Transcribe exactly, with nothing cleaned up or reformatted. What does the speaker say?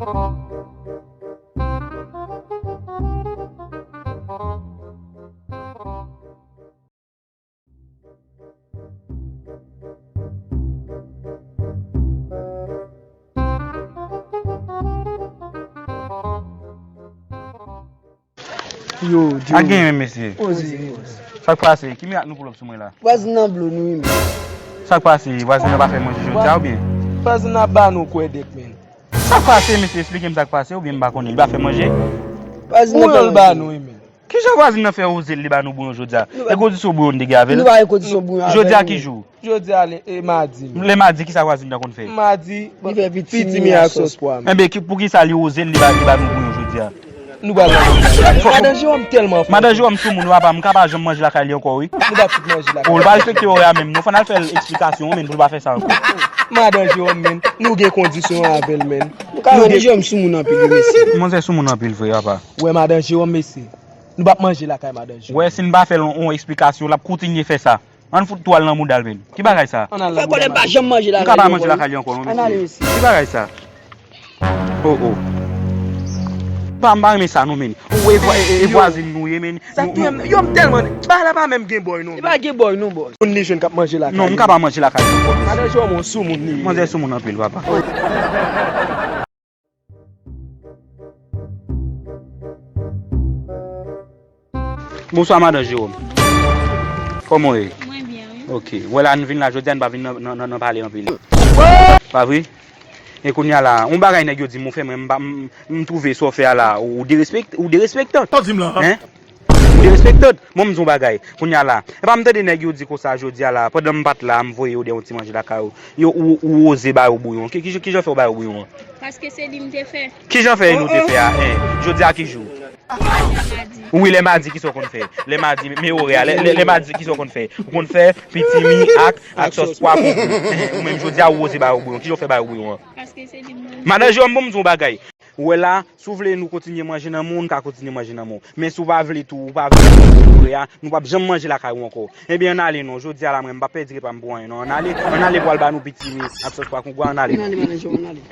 Yo, Joe. A gen men, mesye. Poze, poze. Sa k pase? Ki mirak nou pull up sou mwen la? Vwazin nan blo nou, wi, men. Sa k pase? Vwazin nan pa fè manje jodi a, oubyen? Vwazin nan ba nou kwèdèk, men. Sa k pase, mesye? Esplike m sa k pase, oubyen m pa konnen. Li pa fè manje? Vwazin nan pa manje. Bouyon l ba nou, wi, men. Kijan vwazin nan fè oze l li ba nou bouyon jodi a? E kondisyon bouyon n te gen avè l? Nou pa gen kondisyon bouyon avè l. Jodi a ki jou? Jodi a lè, e, madi. Lè madi, kisa vwazin nan konn fè? Madi, pitimi ak sòs pwa. Enben, ki, poukisa li oze l li ba, li ba nou bouyon jodi a? Nou ba nou. Madan Jewòm tèlman fò. Madan Jewòm sou moun, papa, m ka pa janm manje lakay li ankò, wi. Nou pa fout manje lakay li. Oh, li pa respekte orè a menm, non. Fò n al fè l eksplikasyon, men, pou l pa fè sa ankò. Madan Jewòm, men, nou gen kondisyon avè l, men. Nou ka wè Jewòm sou moun anpil, wi, mesye. Manzè sou moun anpil, vre, papa. Wè, madan Jewòm, mesye. Nou p ap manje lakay madan Jewòm. Wè, si n pa fè l yon, yon eksplikasyon, l ap kontinye fè sa. Ann fout twal nan mouda l, men. Ki bagay sa? Fè konnen m pa janm manje lakay li ankò. M ka pa manje lakay li ankò, non, mesye. Ki bagay sa? Oh, oh. Pa, m pa renmen sa, non, men. Ou e vwa-, e, e, e vwazin nou ye, men. Sa tou, yo, m tèlman, bagay la pa menm gen bòy, non. Li pa gen bòy, non, bòy. Moun li jwenn k ap manje lakay li. Non, m ka pa manje lakay li ankò, mesye. Madan Jewòm, yon sou moun li ye. Manzè sou moun anpil, papa. Bonswa, madan Jewòm. Kòman w ye? Mwen byen, wi. Ok. Wè la, nou vin la jodi a, nou pa vin nan, nan, nan, nan pale anpil. Pa vre? E kounye a la, yon bagay nèg yo di m ou fè, mwen, m pa, m, m twouve sa w fè a la, ou derespekte, ou derespektan. Sa w di m la? Hein? Ou derespektan. Bon, m di w yon bagay. Kounye a la, e pa m tande nèg yo di konsa jodi a la, pandan m pa t la, m voye yo de yon ti manje lakay ou. Yo, ou, ou oze ba yo bouyon. Ki, ki, kijan fè w ba yo bouyon an? Paske se li m te fè. Kijan fè e nou te fè a? Hein? Jodi a ki jou? Madi. Wi, lè madi, kisa w konn fè? Lè madi, men orè a, lè, lè, lè madi, kisa w konn fè? Ou konn fè pitimi ak, ak sòs pwa pou bouyon. Hein, ou menm jodi a, ou oze ba yo bouyon. Kijan w fè ba yo bouyon an? Paske se li m nan. Madan Jewòm, bon, m di w yon bagay. Ou wè la, si w vle nou kontinye manje nan men w, n ka kontinye manje nan men w. Men si w pa vle tou, ou pa vle tou, nou p ap janm manje lakay ou ankò. Ebyen, ann ale non, jodi a la, mwen, m p ap pèdi repa m pou anyen non. Ann ale, ann ale pou al ba nou pitimi ak sòs pwa kongo a, ann ale. Ann ale, madan Jewòm, ann ale.